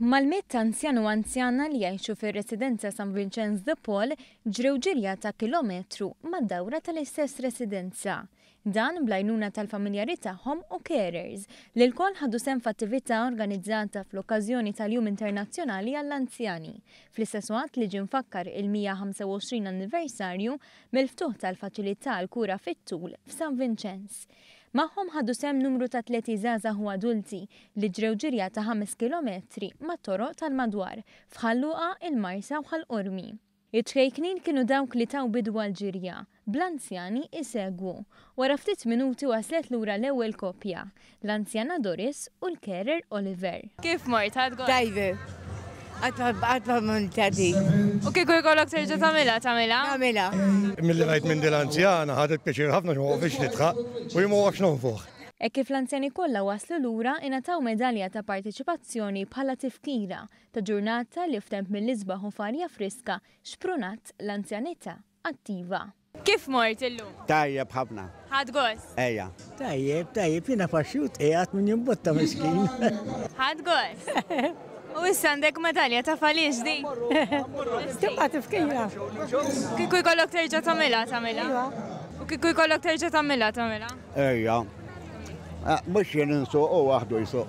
Mal-mitt anzjan u anzjana li jgħixu fir-residenza San Vinċenz de Paul ġrew ġirja ta' kilometru mad-dawra tal-istess residenza. Dan bl-għajnuna tal-familjari tagħhom u carers, li lkoll ħadu sehem f'attività organizzata fl-okkażjoni tal-Jum Internazzjonali għall-Anzjani, fl-istess waqt li ġie mfakkar il-125 anniversarju mill-ftuħ tal-faċilità għall-kura fit-tul f'San Vinċenz. Magħhom ħadu sehem numru ta' atleti żgħażagħ u adulti li ġrew ġirja ta' ħames kilometri mat-toroq tal-madwar, f'Ħal Luqa, il-Marsa u Ħal Qormi. Iċ-ċkejknin kienu dawk li taw bidu għall-ġirja, bl-anzjani isegwu. Wara ftit minuti waslet lura l-ewwel koppja, l-anzjana Doris u l-carer Oliver. Kif mort, ħadt gost? Tajbe. Qatt ma għamiltha din. U kieku jkollok terġa' tagħmilha, tagħmilha? Nagħmilha. Milli rajt minn din l-anzjana ħadet pjaċir ħafna għax ma waqfitx tidħaq u jien ma waqaftx nonfoħ. Hekk kif l-anzjani kollha waslu lura, ingħataw medalja ta' parteċipazzjoni bħala tifkira ta' ġurnata li f'temp mill-isbaħ u f'arja friska xprunat l-anzjanità attiva. Kif mort illum? Tajjeb ħafna. Ħadt gost? Ejja. Tajjeb, tajjeb, jiena faxxut qiegħed min jimbotta miskin. Ħadt gost. U issa għandek medalja taf għaliex din? Tibqa' tifkira. Kieku jkollok terġa' tagħmilha, tagħmilha? Iva. U kieku jkollok terġa' tagħmilha, tagħmilha? Ejja. Mhux jien insuq u waħdu jsuq.